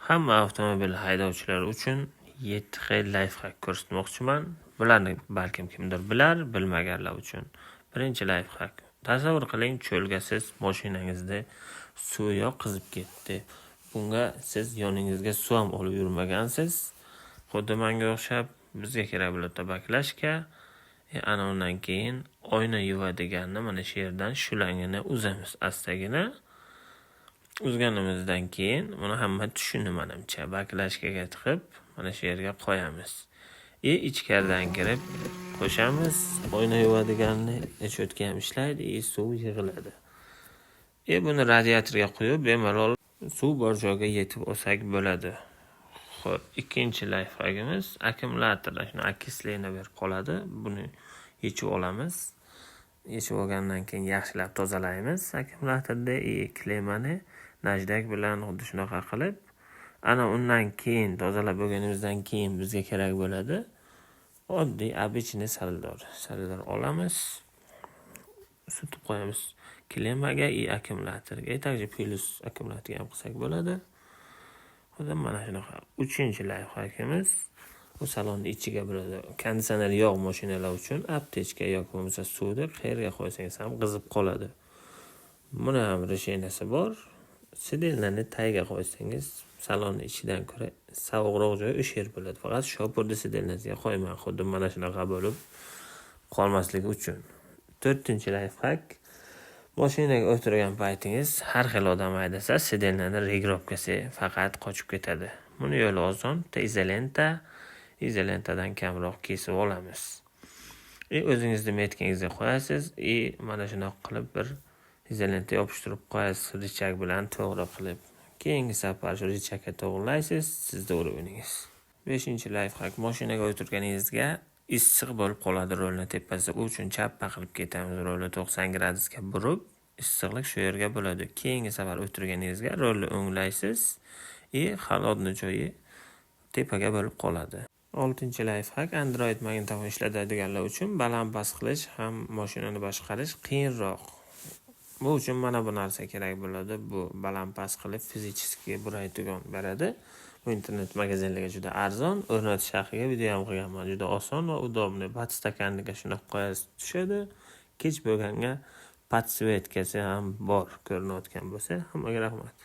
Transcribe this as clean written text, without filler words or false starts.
Hamma avtomobil haydovchilari uchun 7 xil лайфхак ko'rsatmoqchiman. Bularni balkim kimdir bilar, bilmaganlar uchun. Birinchi лайфхак. Tasavvur qiling, cho'lga siz mashinangizda suvi yo'q, qizib ketdi. Bunga siz yoningizga suv ham olib yurmagansiz. Xuddi menga o'xshab bizga kerak bo'ladi баклажка. Ana undan keyin oyna yuvadiganni mana shu yerdan shlangini uzamiz astagina. Uzganimizdan keyin buni hamma tushundi manimcha. Баклажка ga tiqib mana shu yerga qo'yamiz. И ichkaridan kirib qo'shamiz. Oyna yuvadiganni щётка ham ishlaydi и suv yig'iladi. И buni radiatorga quyib bemalol suv bor joyga yetib olsak bo'ladi. Xo'p, ikkinchi лайфхак imiz akkumulyatorda shuni окисление berib qoladi. Buni yechib olamiz. Yechib olgandan keyin yaxshilab tozalaymiz akkumulyatorni и klemmani наждак bilan xuddi shunaqa qilib, ana undan keyin tozalab bo'lganimizdan keyin bizga kerak bo'ladi oddiy обычный солидол. Солидол olamiz, surtib qo'yamiz klemmaga и akkumulyatorga. И также plyus akkumulyatorga ham qilsak bo'ladi. Xuddi mana shunaqa. Uchinchi лайфхак imiz bu salonni ichiga bo'ladi. Konditsioner yo'q mashinalar uchun аптечка yoki bo'lmasa suvni qayerga qo'ysangiz ham qizib qoladi. Buni ham решения si bor. Сиденье ni tagiga qo'ysangiz salonni ichidan ko'ra sovuqroq joy o'sha yer bo'ladi. Faqat shopirni сиденье siga qo'ymang, xuddi mana shunaqa bo'lib qolmasligi uchun. To'rtinchi лайфхак mashinaga o'tirgan paytingiz har xil odam haydasa сиденье ni регулировка si faqat qochib ketadi. Buni yo'li oson, bitta izolenta, izolentadan kamroq kesib olamiz. И o'zingizni метка ngizga qo'yasiz и mana shunaqa qilib bir izolenta yopishtirib qo'yasiz рычаг bilan to'g'ri qilib. Keyingi safar shu рычаг ka to'g'rilaysiz, sizda уровень ingiz. Beshinchi лайфхак: mashinaga o'tirganingizga issiq bo'lib qoladi rulni tepasida. U uchun chappa qilib ketamiz, rulni 90 gradusga burib, issiqlik shu yerga bo'ladi. Keyingi safar o'tirganingizga rulni o'nglaysiz и холодный joyi tepaga bo'lib qoladi. Oltinchi лайфхак: Android magnitofon ishlatadiganlar uchun baland past qilish ham mashinani boshqarish qiyinroq. Bu uchun mana bu narsa kerak bo'ladi. Bu baland past qilib физически buraydigan beradi. Bu internet magazinlarga juda arzon. O'rnatish haqiga video ham qilganman. Juda oson va удобный. Подстаканник ka shunaqa qo'yasiz, tushadi. Kech bo'lganga подсветка si ham bor ko'rinayotgan bo'lsa. Hammaga rahmat.